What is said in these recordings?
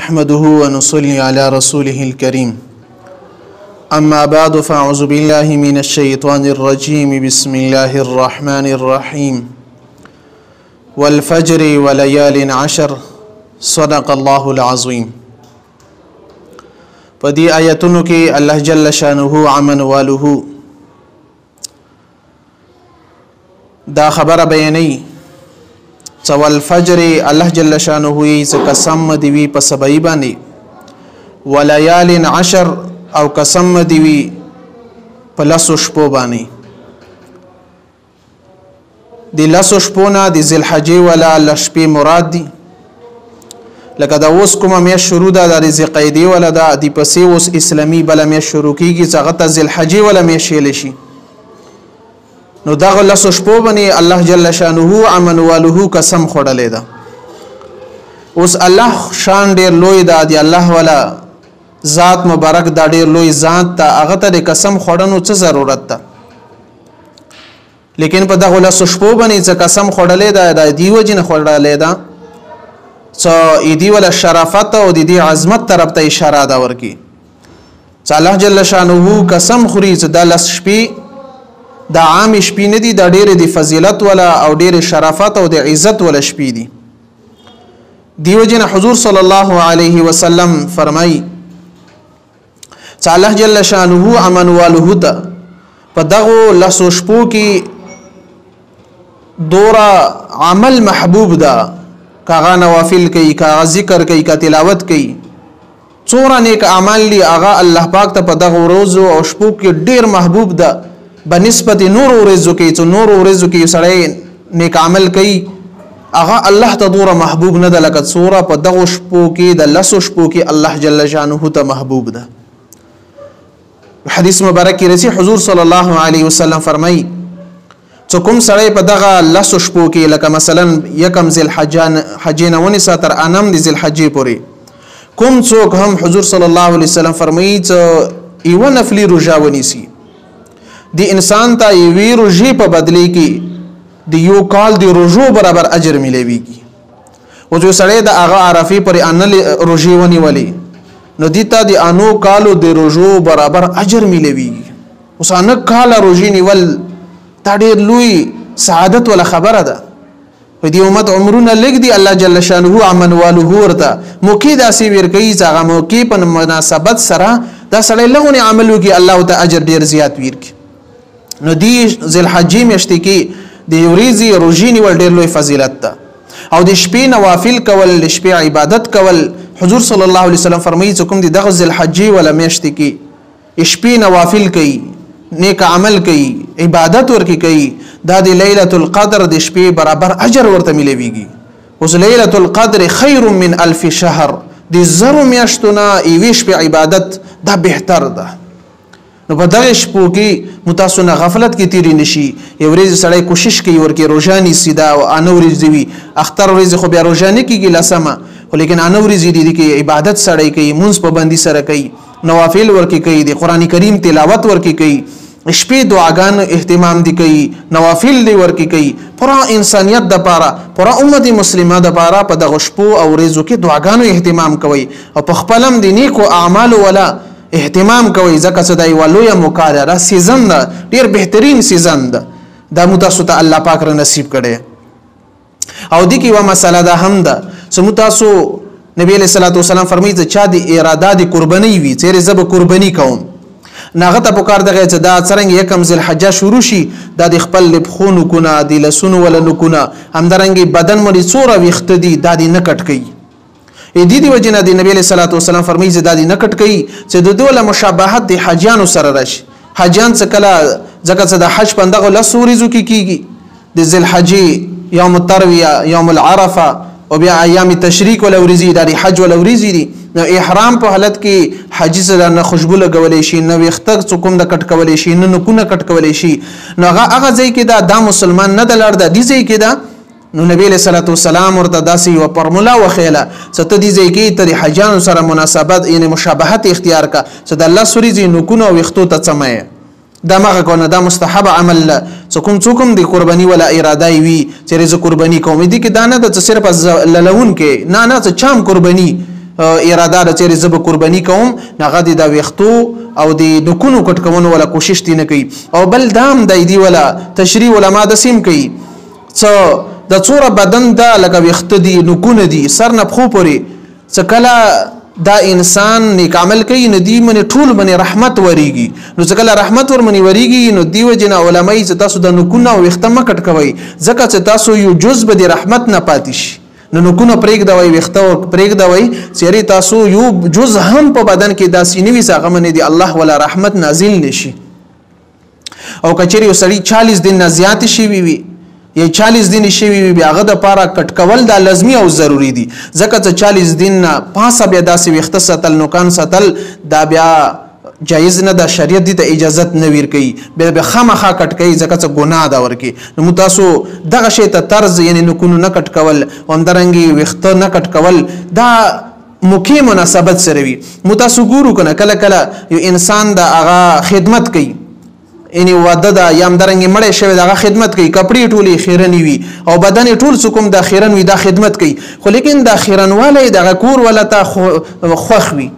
نحمده ونصلي على رسوله الكريم. أما بعد، فأعوذ بالله من الشيطان الرجيم. بسم الله الرحمن الرحيم. والفجر وليال عشر. صدق الله العظيم. په دې آیتونو کې الله جل شانه عمن واله دا خبره بیانوي چې والفجر، الله جل شانه یې چې قسم دی وي په سبعي باندې، وليال عشر، او قسم دی وي په لسو شپو باندې. د لسو شپو نه د ذوالحجې ولا لس شپې مراد دي. لکه دا اوس کومه میاشت شروع ده، دا د ذیقعدې ولا ده، د پسې اوس اسلامي بله میاشت شروع کېږي چې هغه ته ذوالحجې ولا میاشت ویلی شي. نو دغه لسو شپو باندې الله جل شانه عمن واله قسم خوړلی ده. اوس الله شان ډېر لوی ده، د الله ولا ذات مبارک دا ډېر لوی ذات ده، هغه ته د قسم خوړنو څه ضرورت ده؟ لیکن په دغه لسو شپو باندې څه قسم خوړلی ده، دا دې وجې نه خوړلی ده چې دې ولا شرافت او د دې عظمت طرف ته اشاره ده ورکي چې الله جل شانه قسم خوري چې دا لس شپې دا عام شپې نه دي، دا ډېرې د فضیلت ولا او ډېرې شرافت او د عزت ولا شپې دي. دیو جن حضور صلی الله علیه وسلم فرمایي چې الله جل شانه امن واله ته په دغو لسو شپو کې دورا عمل محبوب ده، کاغه نوافل کوي، کاغه ذکر کوي، کا تلاوت کوي، څومره نیک اعمال دي هغه الله پاک ته په دغو ورځو او شپو کې ډېر محبوب ده بنسبت نور ورځو کې. چې نور ورځو کې سړی نیک عمل کوي هغه الله ته دوره محبوب نه ده لکه څومره په دغو شپو کې د لسو شپو کې الله جل شانه ته محبوب ده. حدیث مبارک کې رسی حضور صلی الله علیه وسلم فرمایي چې کوم سړی په دغه لسو شپو کې لکه مثلا یکم ذوالحجې نه ونیسه تر انم د ذوالحجې پورې کوم څوک هم حضور صلی الله علیه وسلم فرمایي چې یوه نفلي روژه ونیسي، د انسان ته یوې روژې په بدلې کې د یو کال د روژو برابر اجر میلاویږي. اوس یو سړی د هغه عرفې پورې انه روژې ونیولې نو دې ته د انو کالو د روژو برابر اجر میلاویږي. اوس انه کاله روژې نیول دا ډېر لوی سعادت ولا خبره ده. په دې امت عمرونه لږ دي، الله جل شانه عمن واله ورته موقع داسې ورکوي چې هغه موقع په مناسبت سره دا سړی لغونې عمل وکړي الله ورته اجر ډېر زیات ورکړي. نو دې ذوالحجې میاشتې کې د ورځې روژې نیول ډېر لوی فضیلت ده، او د شپې نوافل کول، د شپې عبادت کول. حضور صلی الله علیه وسلم فرمایي چې کوم د دغه ذوالحجې ولا میاشتې کې شپې نوافل کوي، نیک عمل کوي، عبادت ورکې کوي، دا د لیلة القدر د شپې برابر اجر ورته میلاویږي. اوس لیلة القدر خیر من الف شهر، د زرو میاشتو نه یوې شپې عبادت دا بهتر ده. نو په دغه شپو کې مو تاسو نه غفلت کې تیرې نشي. یو ورځ سړی کوشش کوي ورکې روژه نیسي، دا انه ورځې وي، اختر ورځې خو بیا روژه نه کېږي لسمه، خو لیکن انه ورځې دي کې عبادت سړی کوي، مونځ په بندي سره کوي، نوافل ورکې کوي، د قرآن کریم تلاوت ورکې کوي، شپې دعاګانو اهتمام دی کوي، نوافل دی ورکې کوي، پوره انسانیت دپاره، پوره امت مسلمه دپاره په دغه شپو او ورځو کې دعاګانو اهتمام کوي، او په خپل هم د نیکو اعمالو ولا اهتمام کوي. ځکه چې دا یوه لویه موقع ده، دا season ده، ډېر بهترین season ده، دا مو تاسو ته الله پاک را نصیب کړی. او دې کې یوه مسله دا هم ده چې مو تاسو نبی علیه الصلاة والسلام فرمایي چې چا د اراده د قربانۍ وي، چېرې زه به قرباني کوم، نو هغه ته پکار دغه چې دا څرنګه یکم ذوالحجه شروع شي، دا د خپل د پښو نوکونه، د لاسونو ولا نوکونه، همدارنګه بدن مو دې څومره ویښته دي دا دې نه کټ کوي. دې دې وجې نه د نبی علیه الصلاة والسلام فرمایي چې دا دې نه کټ کوي چې د دوی له مشابهت د حاجیانو سره راشي. حاجیان څه کله، ځکه چې د حج په همدغو لسو ورځو کې کېږي، د ذوالحجې یوم الترویه، یوم العرفه، او بیا ایام تشریق ولا ورځې، دا د حج ولا ورځې دي. نو احرام په حالت کې حاجي سره نه خوشبو لګولی شي، نه ویښته څه کوم د کټ کولی شي، نه نوکونه کټ کولی شي. نو هغه هغه ځای کې دا مسلمان نه د لاړ ده، دې ځای کې ده. نو نبی علیه الصلاة والسلام ورته داسې یوه فرموله وښیله چې ته دې ځای کې ته د حاجیانو سره مناسبت یعنې مشابهت اختیار کړه چې د لس ورځې نوکونو او ویښتو ته څه مه یې. دا مغه کو نه، دا مستحب عمل له چې کوم څوک هم د قرباني ولا اراده یې وي چې زه قرباني کوم، دې کې دا نه ده چې صرف للون کې، نه نه، چې چا هم قرباني اراده ده چې زه به قرباني کوم، هغه د ویښتو او د نکونو کټ کولو ولا کوشش دی نه کوي. او بل دام د دی ولا تشریح علما د سیم کوي څه د څوره بدن دا لکه ویښته دي، نکونه دي، سر نه پښو پورې، څه کله دا انسان نیک عمل کوي نو دی منې ټول منې رحمت وریږي، نو چې کله رحمت ور منې وریږي نو دی وجې نه علما یې چې تاسو د نکونه او ویښته مه کټ کوئ، ځکه چې تاسو یو جز به د رحمت نه پاتې شي. نو نکونه پرېږدوئ، ویښته پرېږدوئ، چېرې تاسو یو جز هم په بدن کې داسې نه وي چې هغه منې د الله ولا رحمت نازل نه شي. او که چېرې یو سړي 40 دن نه زیاتې شوي وي یا 40 دن شوي وي، بیا هغه دپاره کټ کول دا لازمي او ضروري دي، ځکه چې 40 دن نه پاسه بیا داسې ویښته ساتل، نوکان ساتل، دا بیا جایز نه ده، شریعت دې ته اجازت نه ورکوي، بیا به خامخا کټ کوي، ځکه چې ګناه ده ورکي. نو موږ تاسو دغه شی ته طرز یعنې نوکونو نه کټ کول او همدارنګې ویښته نه کټ کول دا موقع مناسبت سره وي. موږ تاسو ګورو که نه کله کله یو انسان د هغه خدمت کوي، یعنې واده ده یا همدارنګې مړی شوی د هغه خدمت کوي، کپړې ټولې خیرنې وي او بدن یې ټول څه کوم دا خیرن وي، دا خدمت کوي، خو لیکن دا خیرنوالی دغه کور والا ته خوښ وي.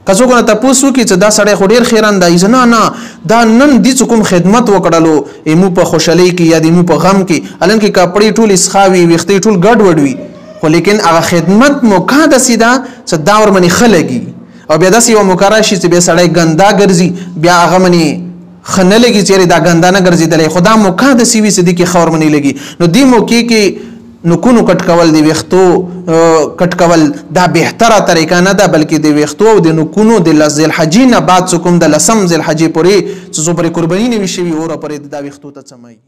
که څوک نه تپوس وکړي چې دا سړی خو ډېر خیرن دی، نه نه دا نن دې څه کوم خدمت وکړلو ایمو په خوشحالۍ کې یا د ایمو په غم کې، الان کې کپړې ټولې سخا وي، ویښتې ټول ګډ وډ وي، خو لیکن هغه خدمت موقع داسې ده چې دا ورمنې ښه لګي. او بیا داسې یوه موقع راشي چې بیا سړی ګنده ګرځي، بیا هغه منې ښه نه لګي، چېرې دا ګنده نه ګرځېدلی، خو دا موقع داسې وي چې دې کې ښه ورمنې لګي. نو دې موقع کې نکونو کټ کول، د ویښتو کټ کول دا بهتره طریقه نه ده، بلکې د ویښتو او د نکونو د ذوالحجې نه بعد څه کوم د لسم ذوالحجې پورې چې څو پورې قرباني نه وي شوي هوره پورې دا ویښتو ته څمایي.